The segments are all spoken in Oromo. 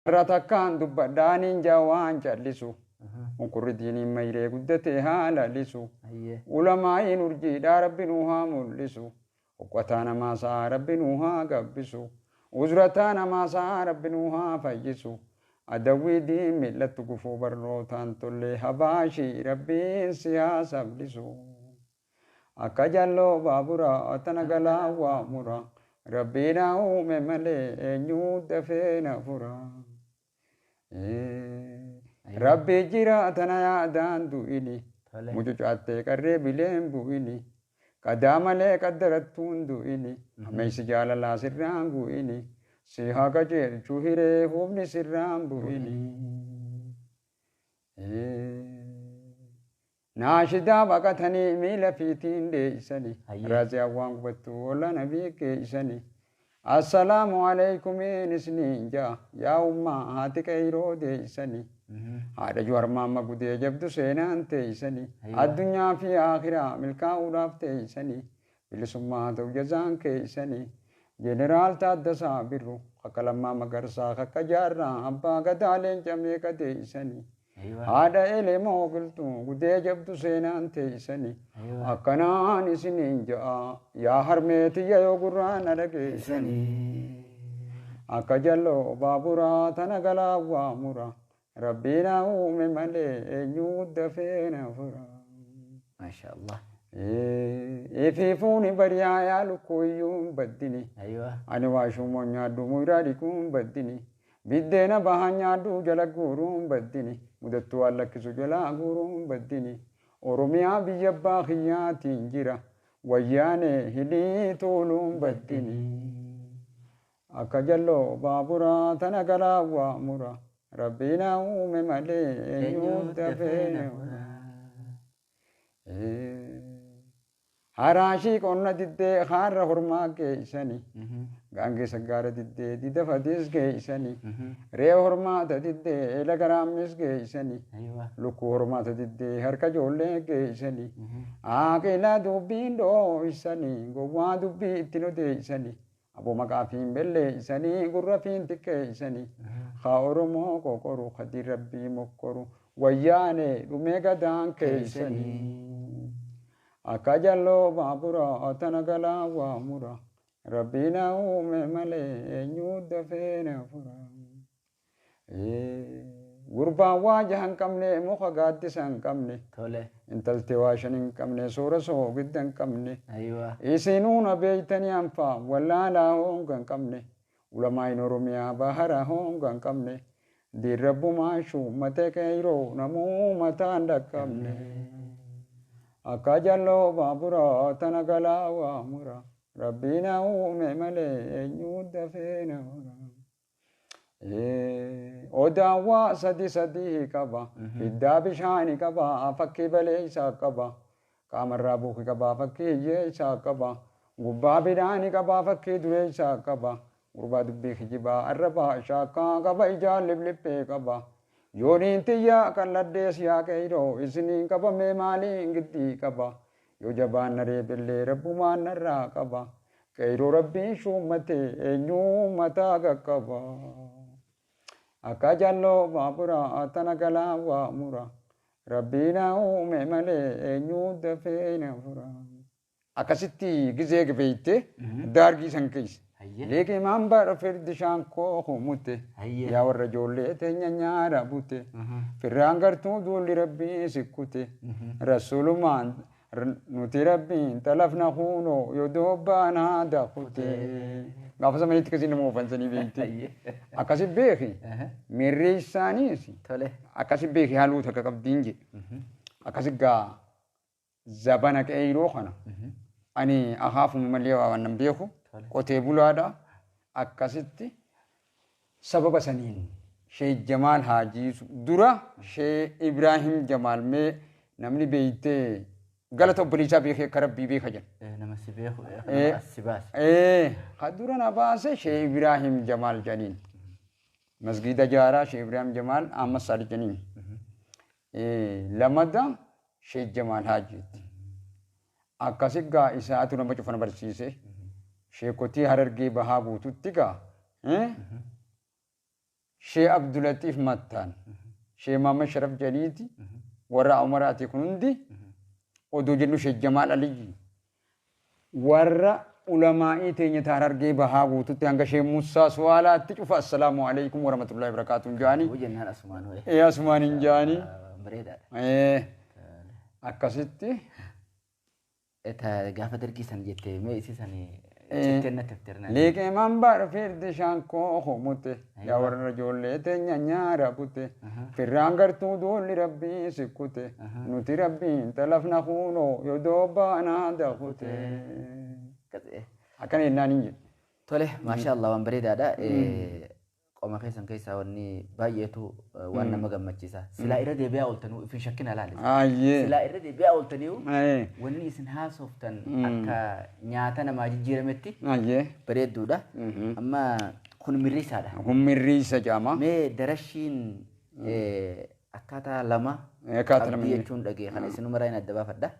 Irra takkaan dubbadhaaniin jaa waan callisu. Unkurri diiniin mayree guddatee haa lalisu. Ulamaa'iin urjiidhaa rabbi nuu haa mul'isu. Uqqataa namaa sa'a rabbi nuu haa gabbisu. Uzrataa namaa sa'a rabbi nuu haa fayyisu. Adawwii diin mil'attu gufuu barnootaan tollee habaashii rabbiin si haa sablisu. Akka jalloo baaburaa tana galaa waa mura. Rabbii na uume malee eenyuu dafee na fura. Rabbi jira tana yaadaan du'ini. Mucucaattee qarree bileen bu'ini. Qadaa malee qaddarattuun du'ini. Ammeessi jaalalaa sirraan bu'ini. Si haa qajeelchu hiree humni sirraan bu'ini. Naashidaa baqatanii miila fiitiin deeysani. Raaziyaan waan gubattu olla nabii geeysani. Assalaamu aleykumiin isiniin ja'a. Yaa ummaa haati qeeyroo deeysani. Haadha Juhar Maamma gudee jabdu seenaan teeysani. Addunyaa fi akhiraa milkaa'uudhaaf teeysani. Bilisummaa haa ta'u jazaan keeysani. Jeneraal Taaddasaa Birru, akka Lammaa Magarsaa, akka Jaarraa Abbaa Gadaa leenca meeqa teeysani. Haadha Elemoo Qilxuu gudee jabdu seenaan teeysani. Akkanaan isiniin ja'a yaa harmee tiyya yoo gurraan na dhageessani. Akka jalloo baaburaa tana galaa waa mura. Rabbii na uume malee eenyuu dafee na fura. Maasha Allah. Ifiifuuni bari'aa yaa lukkuu iyyuu hin baddini. Ani waa shuumoo nyaadhu muyraa dhiquu hin baddini. Biddeena bahaa nyaadhu jala guuruu hin baddini. Mudattuu waan lakkisu jalaa guuruu hin baddini. Oromiyaa biyya abbaa kiyyaatiin jira. Wayyaanee hidhii tuuluu hin baddini. Akka jalloo baaburaa tana galaa waa mura. Rabbii na uume malee eenyuu dafee na fura. Haraashii qonna diddee haarra hormaa geessani. Gaangee saggaara diddee dida fadis geessani. Re'ee hormaata diddee eela garaammis geessani. Lukkuu hormaata diddee harka ijoollee geessani. Aaqila dubbiin dhooysani gowwaa dubbii ittiin odeessani. Aboo maqaa fiin belleeysanii gurra fiin xiqqeeysanii. Haa Oromoo qoqoru kadii rabbii mokkoru wayyaane dhumee gadaan keeysanii. Akka jalloo baaburaa tana galaa waa mura. Rabbii na uume malee eenyuu dafee na fura. Gurbaan waa jaha hin qabne muka gaaddisa hin qabne. Intalti waa shan hin qabne soora soogidda hin qabne. Isinuu na beeytanii anfaa wallaalaa honga hin qabne. Ulamaayin Oromiyaa bahara honga hin qabne. Diin rabbumaa shuummate qeeyroo namuu mataan dhaqqabne. Akka jalloo baaburaa tana galaa waa mura. Rabbii na uume malee eenyuu dafee na fura. Odaan waa sadi sadii qaba. Hiddaa bishaani qaba. Fakkii baleessaa qaba. Qaamarraa buuki qaba. Fakkii hiyyeessaa qaba. Gubbaa bidhaani qaba. Fakkii dureessaa qaba. Gurbaa dubbii kijibaa arrabaa shaakkaa qaba. Ijaan libliphee qaba. Yooniin tiyyaa qalladdees yaa qeyroo isiniin qabamee maaliin giddii qaba. Yoo jabaan na reebellee rabbumaan narraa qaba. Qeyroo rabbiin shuummate eenyuu mataa qaqqaba. Akka jalloo baaburaa tana galaa waa mura. Rabbii na uume malee eenyuu dafee na fura. Akkasitti gizee beeyte daargii san keessa. Liqimaan bara firdi shaankoo humute. Yaa warra ijoollee teenya nyaara bute. Firraan gartuu duulli rabbii sikkute. Rasuulumaan nuti rabbiin xalafna kuunoo yoo dobbaan haada kute. Gaafa samanitti akkasii nama ofansanii beekte. Akkasi beeki. Mirri isaaniis akkasi beeki haaluu takka qabdiin jedhe. Akkasi gaa zabana qeeyroo kana. Ani akaafuma malee waan nan beeku qotee bulaadha. Akkasitti sababa saniin Shee Jamaal Haajii dura Shee Ibraahim Jamaal mee namni beeytee galata obboleessaa beekee akka rabbii beeka jedha. Nama si beeku nama as si baase. Ka dura na baase Shee Ibraahim Jamaal jedhaniin. Masgiida jaaraa Shee Ibraahim Jamaal Ahmad Saali jedhaniin. Lamada Shee Jamaal Haajiitti. Akkasi gaa isaatu nama cufa na barsiise. Sheekotii Harargee bahaa guututti gaa. Shee Abdulatiif Mattaan, Shee Maamad Sharaf Jaliiti, warra Umaraati kun hundi odoo jennu Shee Jamaal Aliyyi warra ulamaa'ii teenya ta Harargee Bahaa guututti hanga Shee Muussaa Suwaalaatti cufa assalaamu alaikum warahmatullahi wabarakaatuh jaanii. Hoo jennaan asumaan hoo. Ee asumaan hin jaanii. Bareedaadha. Ee akkasitti. Ta gaafa dargii san jette mee isii san cittee natti hafte. Liqee mambar firdi shankoo homute yaa warra ijoollee teenya nyaara bute firraan gartuu duulli rabbii sikkute nuti rabbiin talafna kuunoo yoo doobbaanaa dakute. Akkana jennaan hin jedhu. Tole, maashaa Allah, waan bareedaadha. Qoma keessan keessaa wanni baay'eetu waan nama gammachiisa. Silaa irra deebi'aa ooltanuu ifin shakkina laale. Ayyee. Silaa irra deebi'aa ooltaniiyu Ayyee. wanni isin haasoftan akka nyaata namaa jijjiirametti Ayyee. bareedduudha. Amma kun mirriisaadha. Kun mirriisa jedhama. Mee darashiin akkaataa lama Akkaataa lama qabdii jechuun dhagee kana isinuma irraa hin adda baafadha.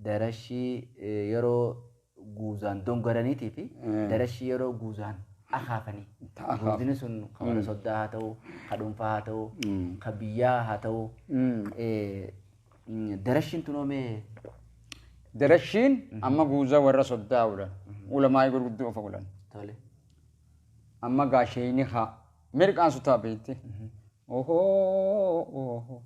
Darashii yeroo guuzaan dongoraniitii fi darashii yeroo guuzaan akaafanii. Ta akaaf. Guuzni sun kan warra soddaa haa ta'u, ka dhuunfaa haa ta'u, ka biyyaa haa ta'u. Darashiin tunoo mee Darashiin amma guuzaa warra soddaa ulan. Ulamaa'ii gurguddoo ofa ulan. Tole. Amma gaasheeyni haa mirqaan sutaa beekte. Ohoo.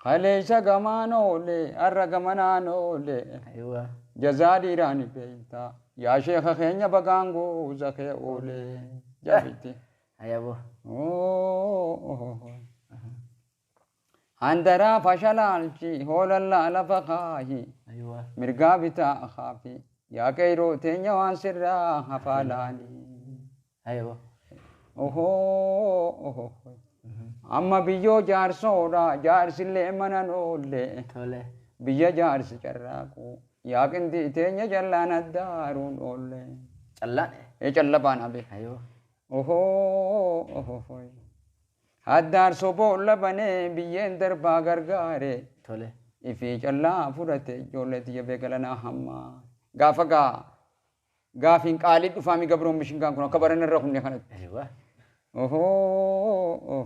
Kaleessa gamaan oole har'a gamanaan oole. Aywa. Jazaa dhiiraan beekta. Yaa sheeka keenya bagaan guuza kee oole. Jaabitti. Hayaboo. Handaraa fashalaalchi hoolallaa lafa kaahi. Aywa. Mirgaa bitaa kaafi. Yaa qeyroo teenya waan sirraa hafaa laali. Hayaboo. Ohoo. Amma biyyoo jaarsoodha jaarsillee mana noolle. Tole. Biyya jaarsi carraaqu. Yaa qindii teenya jallaan addaaruun oolle. Callaan. Ee calla baana be. Aywa. Ohoo. Addaarsoo boolla banee biyyeen darbaa gargaare. Tole. Ifii callaa fudhate ijoollee tiyya beekalanaa hammaa. Gaafa gaa gaafiin qaalii dhufaami gabroon mishingaan kun akka baran irra kunne kanatti. Aywa. Ohoo.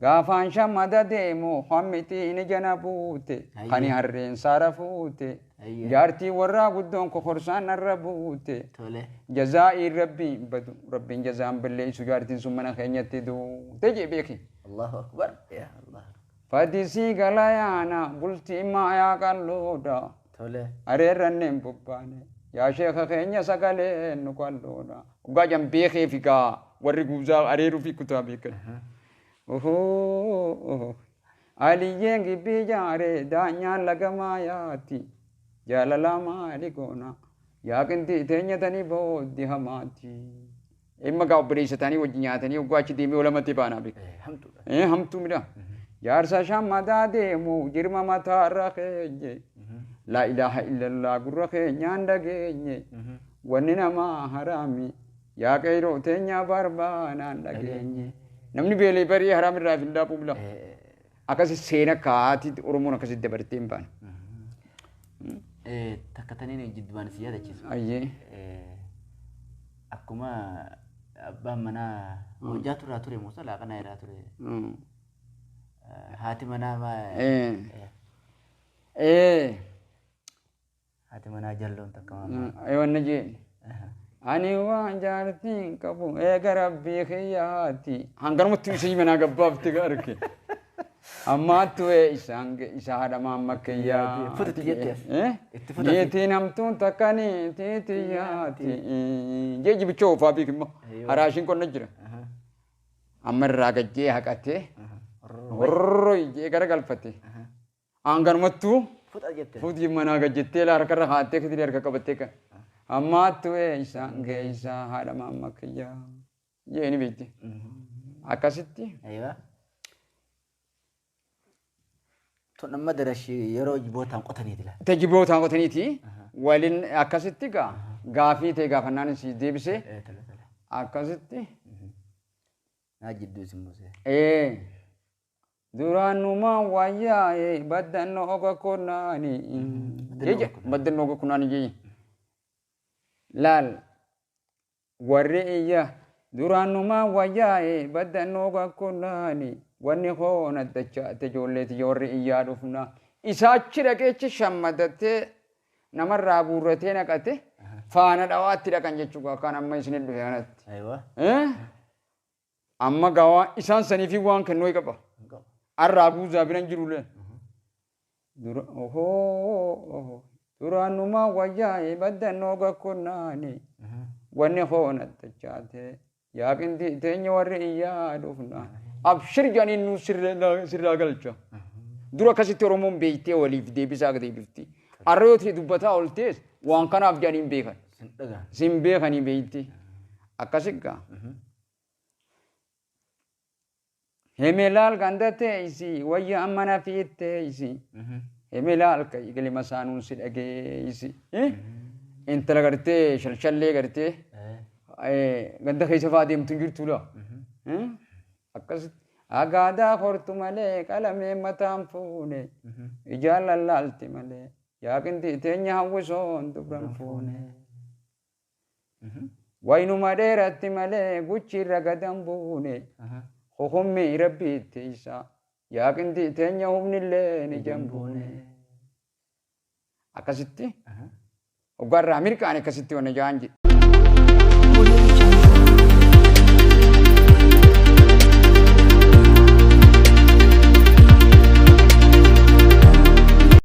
Gaafaan shammada deemu hammitiin jana buute. Ayyee. Kani harreen saara fuute. Ayyee. Jaartii warraa guddoon kokorsaan narra buute. Tole. Jazaa'iin rabbiin badu rabbiin jazaan balleessu jaartiin sun mana keenyatti duute jee beeki. Allahu akbar. Ya Allah. Fadisii galayaana bultii maayaa qalloodha. Tole. Areerranneen bobbaane yaa sheeka keenya sagalee nu qalloodha. Dhugaa jan beekee fi gaa warri guuzaa areeruu fi kutaa beekan. Ohoo. Aliyyeen gibbii jaaree daanyaan laga maayaati. Jaalala maali goona. Yaa qinxii teenya tanii booddi hamaati. Imma gaa obboleessa ta'anii wajji nyaatanii oggaa achi deemee olamatti baanaa beeka. Hamtuudha. Hamtuu midha. Jaarsa shammadaa deemu jirma mataarra keenye. Laa ilaaha illallah gurra keenyaan dhageenye. Wanni namaa haraami. Yaa qeyroo teenya barbaanaan dhageenye. Namni beelee barii haraam irraa hin dhaabuu bila. Akkasi seena kaati Oromoon akkasitti dabartee hin baane. Takka taniin jiddumaan si yaadachiisu. Ayyee. Akkuma abbaan manaa hojjaa turraa ture Muusaa laaqanaa irraa ture. Haati manaa haati manaa jalloon takka maama. Wanna jeen. Ani waan jaartiin qabu eega rabbii kiyyaati. Hanganumatti isii manaa gabbaafte arge. Ammaattu isaan isa haadha maamma kiyyaa. Fututti jette as. Itti fututti. Niitiin hamtuun takka niitii tiyyaati. Jeeji bichoo oofaa beek immoo. Haraashiin qonna jira. Amma irraa gajjee haqatee. Horroi jee gara galfate. Hanganumattuu Fuxa jette. fuuti manaa gajjettee harkarra haattee kitili harka qabattee kan. Ammaattu isaan geessaa haadha maamma kiyyaa. Jee ni beekti. Akkasitti. Aywa. Tun amma darashii yeroo jibootaan qotaniiti la. Tajibootaan qotaniiti. Waliin akkasitti gaa gaafii ta'e gaafannaan si deebisee Tole tole. akkasitti. Naa jidduu isin buusee. Duraan numaan wayyaa'e baddannoo oga kunaani. Jeje baddannoo oga kunaani jeje. Laal warri iyya Duraan numaa wayyaa'e baddannoo gakkonnaani wanni hoon addachaate ijoolleeti warri iyyaa dhufna. Isaa achi dhaqeechi shammadattee namarraa guurratee naqate faana dhawaatti dhaqan jechuudha kan amma isin dhufe kanatti. Aywa. Eh? Amma gawaa isaan saniifi waan kennuu qaba. Hin qabu. Arraa guuzaa biran jirullee. Dura ohoo ohoo duraan numaa wayyaa'e baddannoo gakkonnaani wanni hoon addachaate yaaqinti teenya warri iyyaa dhufna. Abshir jedhanii nu sirraa galcha. Dura akkasitti Oromoon beektee waliif deebisaa deebifti. Arra yoo ta'e dubbataa ooltees waan kanaaf jedhanii hin beekan. Sin dhagaan. Sin beekanii beekti. Akkasi gaa. Himilaal ganda teessi wayya mana fiitteessi. Himilaal galima saanuun si dhageessi. Intala gartee shalshallee gartee ganda keessa fa'aa deemtu hin jirtu laa. Akkasitti agaadaa hortu malee qalamee mataan fuune ijaan lallaalti malee yaaqinti teenya hawwisoon dubran fuune. Waynuma dheeratti malee guchiirra gadan buune hukummi rabbiitti isaa yaaqinti teenya humnillee ni jambuune. Akkasitti hoggaarraa mirqaan akkasitti wanna jaan jedhe.